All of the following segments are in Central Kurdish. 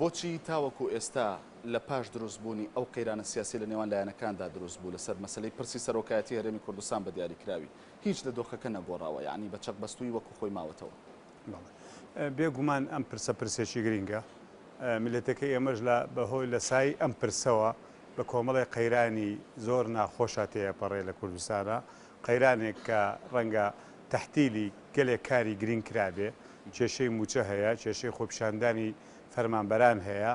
بۆچی تاوەکو ئێستا لە پاش دروستبوونی ئەو قەیرانە سیاسیە لە نێوان لایەنەکاندا دروست بوو لەسەر مەسەلەی پرسی سەرۆکایەتی هەرێمی کوردستان بە دیاریکراوی هیچ لە دۆخەکە نەگۆڕاوە یەعنی بە چەقبەستوویی وەکو خۆی ماوەتەوە؟ بەڵێ بێ گومان ئەم پرسە پرسێکی گرینگە. میللەتەکەی ئێمەش لە بە هۆی لە سای ئەم پرسەوە بە کۆمەڵێک قەیرانی زۆر ناخۆشا تێئەپەڕێ لە کوردستانا. قەیرانێک کە ڕەنگە تەحتیلی گەلێک کاری گرینگ کرابێ. کێشەی مووچە هەیە، کێشەی خۆپیشاندانی فەرمانبەران هەیە،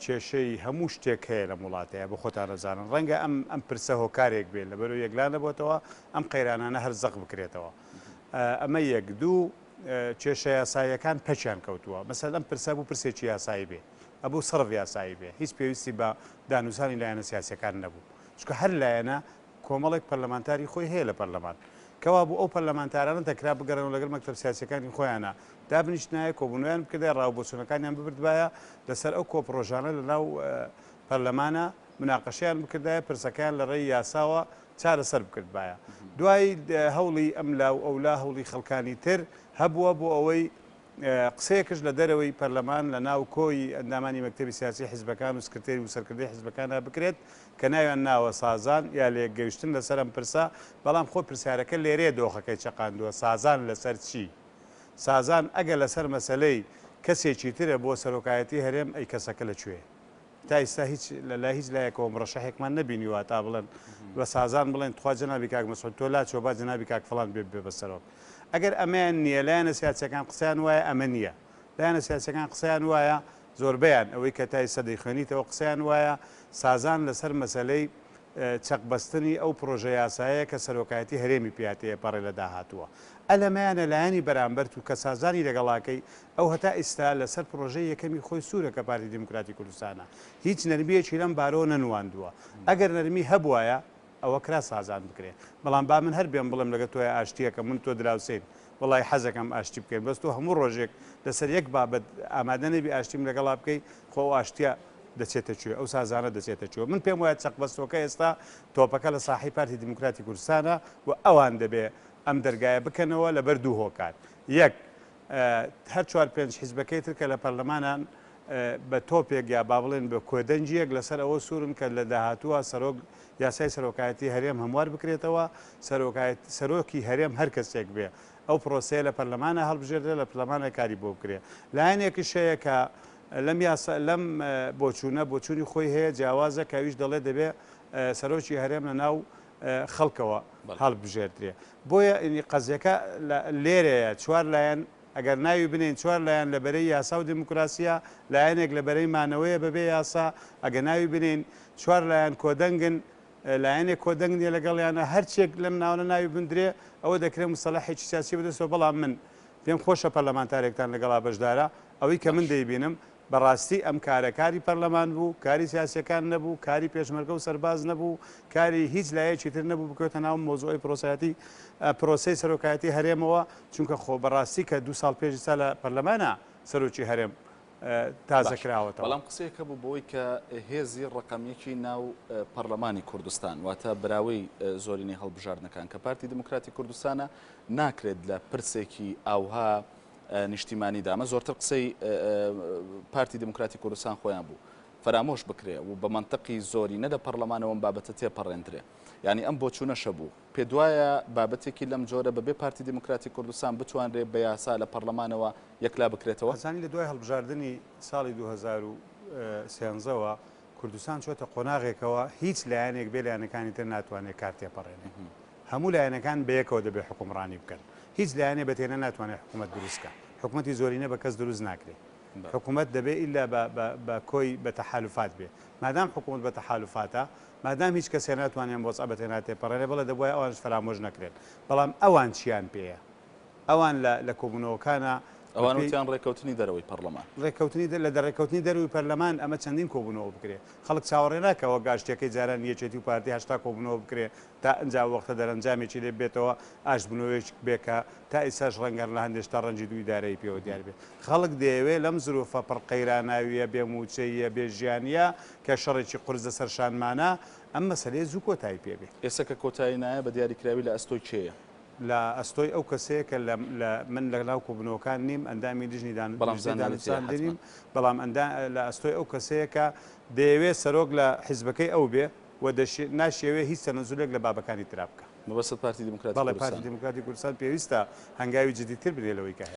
کێشەی هەموو شتێک هەیە لەم وڵاتەیا بۆ خۆتان ئەزانن. ڕەنگە ئەم ئەم پرسە هۆکارێک بێ لەبەرو یەکلا نەبۆتەوە ئەم قەیرانانە هەر زەق بکرێتەوە. ئەمە یەک. دوو، کێشە یاساییەکان پەکیان کەوتووە. مەسەلەن ئەم پرسە بوو پرسێکی یاسایی بێ. ئەبوو سەرف یاسایی بێ. هیچ پێویستی بە دانوسانی لایەنە سیاسییەکان نەبوو. چونکە هەر لایەنە کۆمەڵێک پەرلەمانتاری خۆی هەیە لە پەرلەمان. کەوابوو ئەو پەرلەمانتارانە دەکرا بگەڕێنەوە لەگەڵ مەکتەب سیاسییەکانی خۆیانا دابنیشتنایە، کۆبوونەوەیان بکردایە، ڕاوبۆچوونەکانیان ببردبایە لەسەر ئەو کۆپڕۆژانە لەناو پەرلەمانا مناقەشەیان بکردایە، پرسەکەیان لە ڕێی یاساوە چارەسەر بکردبایە. دوای هەوڵی ئەملا و ئەولا هەوڵی خەڵکانی تر هەبووە بۆ ئەوەی قسەیەکش لە دەرەوەی پەرلەمان لە ناو کۆی ئەندامانی مەکتەبی سیاسی حیزبەکان و سکرتێری و سەرکردەی حیزبەکانا بکرێت کە ناویان ناوە سازان یا لەیەکگەیشتن لەسەر ئەم پرسە، بەڵام خۆ پرسیارەکە لێرەیە دۆخەکەی چەقاندووە، سازان لەسەر چی؟ سازان ئەگەر لەسەر مەسەلەی کەسێکی ترە بۆ سەرۆکایەتی هەرێم ئەی کەسەکە لە کوێیە؟ تا ئیستا هیچ لە لای هیچ لایەکەوە مڕەشەحێکمان نەبینیوە تا بڵێن بە سازان بڵێن تخوا جەنابی کاک مەسعود تۆ لاچۆ با جەنابی کاک فڵان بێ ببێ بە سەرۆک. ئەگەر ئەمەیان نییە لایەنە سیاسیەکان قسەیان وایە ئەمە نییە. لایەنە سیاسیەکان قسەیان وایە زۆربەیان ئەوەی کە تا ئیستا دەیخوێنیتەوە قسەیان وایە سازان لەسەر مەسەلەی چەق بەستنی ئەو پرۆژە یاسایەیە کە سەرۆکایەتی هەرێمی پیا تێپەڕێ لە داهاتووە. ئەلەمەیانە لایەنی بەرامبەرت و کە سازانی لەگەڵاکەی ئەو هەتا ئیستا لەسەر پرۆژەی یەکەمی خۆی سوورە کە پارتی دیموکراتی کوردستانە. هیچ نەرمییەکی لەم بارەوە نەنواندووە. ئەگەر نەرمی هەبوایە ئەوە کرا سازان بکرێ. بەڵام با من هەر بێم بڵێم لەگەڵ تۆیا ئاشتییەکەم، من و تۆ دراوسێین، وەڵاهی حەزەکەم ئاشتی بکەین، بەس تۆ هەموو ڕۆژێک لەسەر یەک بابەت ئامادە نەبی ئاشتیم لەگەڵا بکەی، خۆ ئەو ئاشتییە دەچێتە کوێ؟ ئەو سازانە دەچێتە کوێ؟ من پێم وایە چەقبەستووەکە ئێستا تۆپەکە لە ساحەی پارتی دیموکراتی کوردستانە و ئەوان دەبێ ئەم دەرگایە بکەنەوە لەبەر دوو هۆکار. یەک، هەر چوار پێنج حیزبەکەی تر کە لە پەرلەمانان بە تۆپێک یا با بڵێن بە کۆدەنگییەک لەسەر ئەوە سوورن کە لە داهاتووە سەرۆک یاسای سەرۆکایەتی هەرێم هەموار بکرێتەوە، سەرۆکی هەرێم هەر کەسێک بێ ئەو پرۆسەیە لە پەرلەمانا هەڵبژێردرێ، لە پەرلەمانا کاری بۆ بکرێ. لایەنێکیش هەیە کە لەم یاسا لەم بۆچوونە بۆچوونی خۆی هەیە جیاوازە کە ئەویش دەڵێ دەبێ سەرۆکی هەرێم لە ناو خەڵکەوە هەڵبژێردرێ. بۆیە قەزیەکە لێرەیە چوار لایەن ئەگەر ناوی بنێین چوار لایەن لە بەرەی یاسا و دێموکراسییە، لایەنێک لە بەرەی مانەوەیە بەبێ یاسا، ئەگەر ناوی بنێین چوار لایەن کۆدەنگن، لایەنێک کۆدەنگ نییە لەگەڵیانە، هەرچییەک لەم ناوانە ناوی بندرێ ئەوە دەکرێ موستەلەحێکی سیاسی بەدەستەوە، بەڵام من پێم خۆشە پەرلەمانتارێکتان لەگەڵا بەشدارە، ئەوەی کە من دەیبینم بەڕاستی ئەم کارە کاری پەرلەمان بوو، کاری سیاسیەکان نەبوو، کاری پێشمەرگە و سەرباز نەبوو، کاری هیچ لایەکی تر نەبوو بکەوێتە ناو مەوزوعی پرۆسایەتی پرۆسەی سەرۆکایەتی هەرێمەوە، چونکە خۆ بەڕاستی کە دوو ساڵ پێش ئیستا لە پەرلەمانا سەرۆکی هەرێم تازە باشە کراوەتەوە. بەڵام قسەیەک هەبوو بەوەی کە هێزی ڕەقەم یەکی ناو پەرلەمانی کوردستان واتە براوەی زۆرینەی هەڵبژاردنەکان کە پارتی دیموکراتی کوردستانە ناکرێت لە پرسێکی ئاوها نیشتیمانیدا، ئەمە زۆرتر قسەی پارتی دیموکراتی کوردستان خۆیان بوو، فەرامۆش بکرێ و بە مەنتقی زۆرینە لە پەڕلەمانەوە ئەم بابەتە تێپەڕێندرێ. یانی ئەم بۆچوونەش هەبوو. پێتوایە بابەتێکی لەم جۆرە بەبێ پارتی دیموکراتی کوردستان بتوانرێ بە یاسا لە پەڕلەمانەوە یەکلا بکرێتەوە؟ ئەزانی لە دوای هەڵبژاردنی ساڵی 2013 وە کوردستان چۆتە قۆناغێکەوە هیچ لایەنێک بێ لایەنەکانی تر ناتوانێ کار تێپەڕێنێ. هەموو لایەنەکان بەیەکەوە دەبێ حوکمڕانی بکەن. هیچ لایەنێ بە تێنە ناتوانێ حکوومەت دروست کا. حکوومەتی زۆرینە بە کەس دروست ناکرێ. حکوومەت دەبێ ئیلا بە بە بە کۆی بە تەحالوفات بێ. مادام حکوومەت بە تەحالوفاتە، مادام هیچ کەسێ ناتوانێ ئەم وەزعە بە تێنا تێپەڕێنێ، بەڵێ دەبوایە ئەوانش فەرامۆش نەکرێن. بەڵام ئەوان چیان پێیە؟ ئەوان لە لە کۆبوونەوەکانا بە ئەوان پێی. وتیان ڕێککەوتنی دەرەوەی پەڕلەمان. ڕێککەوتنی دە لە دە ڕێککەوتنی دەرەوەی پەرلەمان ئەمە چەندین کۆبوونەوە بکرێ. خەڵک چاوەڕێ ناکا وەک ئاشتییەکەی جارانی یەکێتی و پارتی 80 کۆبوونەوە بکرێ تا ئنجا ئەو وەختە دەرەنجامێکی لێ ببێتەوە، ئاشتبوونەوەیەک بێ کە تا ئیستاش ڕەنگە لە هەندێ شتا ڕەنگی دوو ئیدارەیی پێوە دیار بێ. خەڵک دەیەوێ لەم زروفە پڕ قەیراناوییە، بێ مووچەییە، بێ ژیانییە کە شەڕێکی قورس لە سەر شانمانە، ئەم مەسەلەیە زوو کۆتایی پێ بێ. ئێستا کە کۆتایی نایە بە دیاریکراوی لە ئەستۆی کێیە؟ لە ئەستۆی ئەو کەسەیە کە لە لە من لە ناو کۆبوونەوەکان نیم، ئەندامی لیژنی دان بەڵام لیژنەی زانیاریت هەیە دانوستاندن حەتمەن. نیم، بەڵام ئەندا لە ئەستۆی ئەو کەسەیە کە دەیەوێ سەرۆک لە حیزبەکەی ئەو بێ و دەشێ ناشیەوێ هیچ تەنەزولێک لە بابەکانی ترا بکا. مەبەستت پارتی دیموکراتی بەڵێ پارتی کوردستان. دیموکراتی کوردستان پێویستە هەنگاوی جدیتر بنێ لەوەی کە هەیە.